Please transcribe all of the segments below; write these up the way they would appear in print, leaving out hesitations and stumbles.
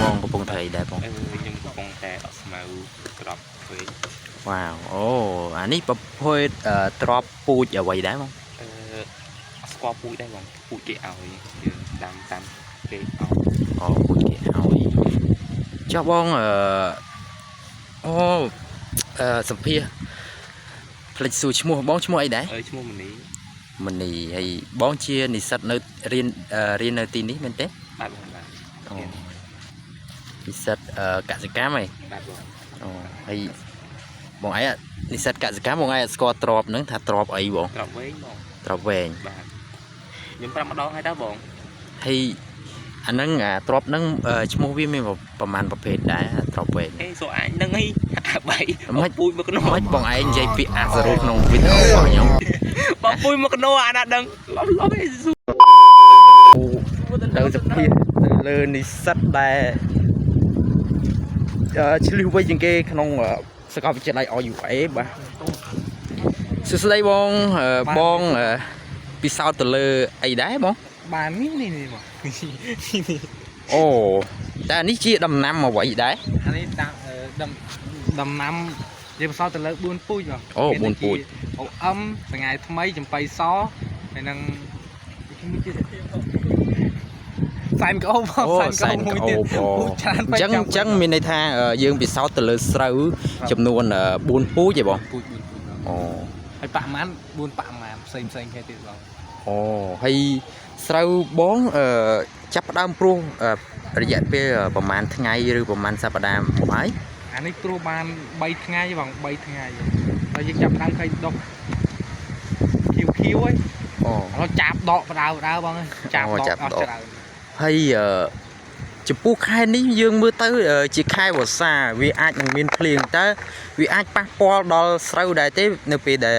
បងកំពុងធ្វើអីដែរបង អឺខ្ញុំកំពុងតែដកស្មៅត្រប់ពេក វ៉ាវអូអានេះប្រភេទទ្របពូជអ្វីដែរបង អឺអត់ស្គាល់ពូជដែរបងពូជគេឲ្យយើងដាំតាមគេឲ្យ អូពូជគេឲ្យចុះបងអឺអូអឺសម្ភារផ្លេចសួរឈ្មោះបងឈ្មោះអីដែរ អើឈ្មោះមនី មនីហើយបងជានិស្សិតនៅរៀនរៀននៅទីនេះមែនទេ បាទបងបាទ អូនិស្សិតកសិកម្មហី បាទបង អូហើយបងឯងនិស្សិតកសិកម្មបងឯងអត់ស្គាល់ទ្របហ្នឹងថាទ្របអីបង ត្រប់វែងបង ទ្របវែង បាទខ្ញុំប្រាប់ម្ដងហើយតើបង ហើយអាហ្នឹងអាទ្របហ្នឹងឈ្មោះវាមានប្រមាណប្រភេទដែរអាទ្របវែង អេសួរអាចនឹងអីអាបី មិន ពូជមកកណោ មិនបងឯងនិយាយពីអាសរុបក្នុងវីដេអូរបស់ខ្ញុំ បងពូជមកកណោអាណាដឹងលំលំអីសួរ នៅសភាទៅលើនិស្សិតដែលឆ្លៀសវៃជាងគេក្នុងសាកលវិទ្យាល័យ RUA បាទសួស្តីបងបងពិសោធន៍ទៅលើអីដែរបង បាទនេះនេះនេះបង អូតែនេះជាដំណាំអ្វីដែរ អានេះដាក់ដំដំណាំយើងបន្សល់ទៅលើ4ពូជបង អូ មាន 4ពូជ អូអឹមសង្ហែថ្មីចំបៃសហើយនឹងមួយទៀតសែនកោប អូ បង សែនកោបអូ ពូជច្រើន អញ្ចឹងអញ្ចឹងមានន័យថាយើងពិសោធន៍ទៅលើស្រូវចំនួន4ពូជឯបង ពូជ4ពូជបង អូ ហើយប៉ាក់ម៉ាន4ប៉ាក់ម៉ានផ្សេងផ្សេងគ្នាទៀតបង អូហើយស្រូវបងចាប់ផ្ដើមព្រោះរយៈពេលប្រហែលថ្ងៃឬប្រហែលសប្តាហ៍មកហើយ អានេះព្រោះបាន3ថ្ងៃបង3ថ្ងៃហើយយើងចាប់ផ្ដើមឃើញដុះខៀវខៀវហើយ អូ ឥឡូវចាប់ដកបដៅបដៅបងអើយចាប់ អូ ដ ចាប់ដក កអស់ច្រើន ហើយចំពោះខែនេះយើងមើលទៅជាខែវស្សាវាអាចនឹងមានភ្លៀងតើវាអាចប៉ះពាល់ដល់ស្រូវដែរទេនៅពេលដែល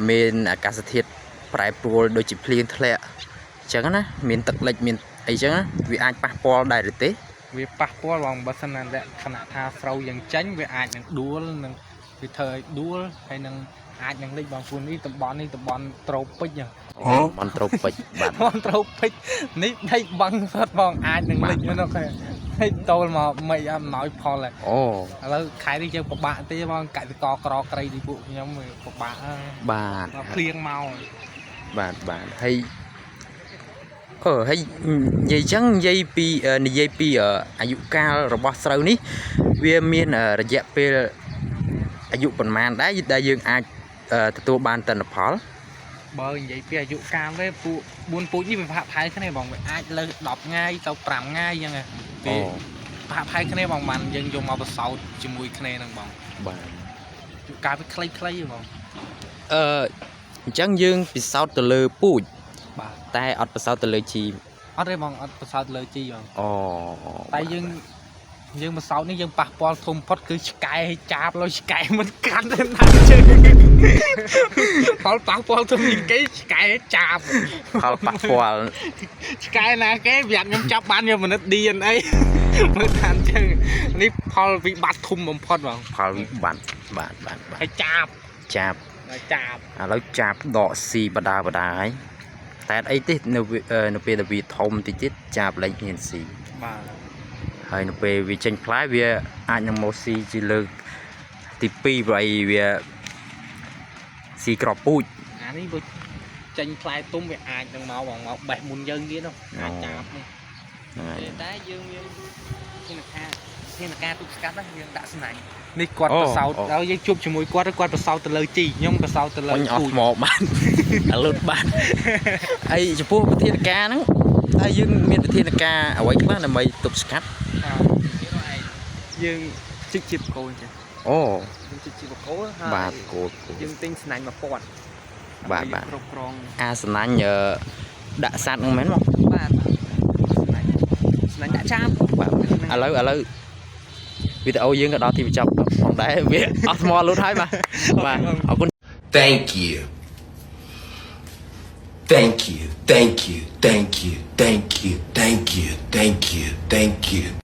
មានអាកាសធាតុប្រែប្រួលដូចជាភ្លៀងធ្លាក់អញ្ចឹងណាមានទឹកលិចមានអីចឹងណាវាអាចប៉ះពាល់ដែរឬទេ វាប៉ះពាល់បងបើសិនណាលក្ខណៈថាស្រូវយ៉ាងចេញវាអាចនឹងដួលនឹងវាធ្វើឲ្យដួលហើយនឹងអាចនឹងលិចបងពួកនេះតំបន់នេះតំបន់ត្រូពិចហ៎ មន្ត្រូពិចបាទ តំបន់ត្រូពិចនេះដីបឹងសុទ្ធបងអាចនឹងលិចនោះគេហើយតូលមកមិនអំណោយផលហើយ អូ ឥឡូវខែនេះយើងពិបាកទេបងកសិករក្រក្រីដូចពួកខ្ញុំវាពិបាកហើយ បាទ មកភ្លៀងមក បាទបាទហើយអឺហើយនិយាយចឹងនិយាយពីនិយាយពីអាយុកាលរបស់ស្រូវនេះវាមានរយៈពេលអាយុប៉ុន្មានដែរដែលយើងអាចទទួលបានទិន្នផល បើនិយាយពីអាយុកាលទេពួក4ពូជនេះវាផាក់ផែគ្នាបងវាអាចលើស10ថ្ងៃទៅ5ថ្ងៃអញ្ចឹងហ៎ អូ វាផាក់ផែគ្នាបងបានយើងយកមកបសោតជាមួយគ្នាហ្នឹងបង បាទ ជួនកាលវាខ្លីៗហ៎បង អឺអញ្ចឹងយើងពិសោធន៍ទៅលើពូជ បាទ តែអត់ពិសោធន៍ទៅលើជី អត់ទេបងអត់បសោតលើជីបង អូ តែយើងយើងបសោតនេះយើងប៉ះពាល់ធំផុតគឺឆ្កែឲ្យចាបលើឆ្កែមិនកាន់ទេណាជើងផលប៉ះពាល់ធំជាងគេឆ្កែចាប ផលប៉ះពាល់ ឆ្កែណាគេប្រយ័ត្នខ្ញុំចាប់បានយកមនិត DNA មើលតាមជើងនេះផលវិបត្តិធំបំផុតបង ផលវិបត្តិបាទបាទបាទ ហើយចាប ចាប់ ហើយចាប ឥឡូវចាប់ដកស៊ីបដាបដាហើយតែអត់អីទេនៅវានៅពេលដែលវាធំតិចទៀតចាប់លែងហ៊ានស៊ី បាទ ហើយនៅពេលវាចេញផ្លែវាអាចនឹងមកស៊ីជាលើកទី2ព្រោះអីវាស៊ីក្របពូជ អានេះវាចេញផ្លែទុំវាអាចនឹងមកបងមកបេះមុនយើងទៀតនោះអាចចាបនេះ ហ្នឹងហើយ តែយើងមានធានការធានការទប់ស្កាត់ណាយើងដាក់ស្នាញ់នេះគាត់ អូ ប្រសោត អូ ដល់យើងជួបជាមួយគាត់គាត់ប្រសោតទៅលើជីខ្ញុំប្រសោតទៅលើ អញអស់ ពូជ ថ្មបាន អលុតបានហើយចំពោះវិធានការហ្នឹងតើយើងមានវិធានការអ្វីខ្លះដើម្បីទប់ស្កាត់ យើងជីកជាបកគោចឹង អូ យើងជីកជាបកគោហើយ បាទគោលគោល យើងទិញស្នាញ់1000 បាទបាទ គ្រប់គ្រង អាសណាញ់ដាក់សัตว์ហ្នឹងមែនមក បាទស្នាញ់ស្នាញ់ដាក់ចាប បាទឥឡូវឥឡូវវីដេអូយើងក៏ដល់ទីបញ្ចប់ផងដែរវាអស់ថ្មលុតហើយបាទបាទអរគុណ Thank you. Thank you. Thank you. Thank you. Thank you. Thank you. Thank you. Thank you.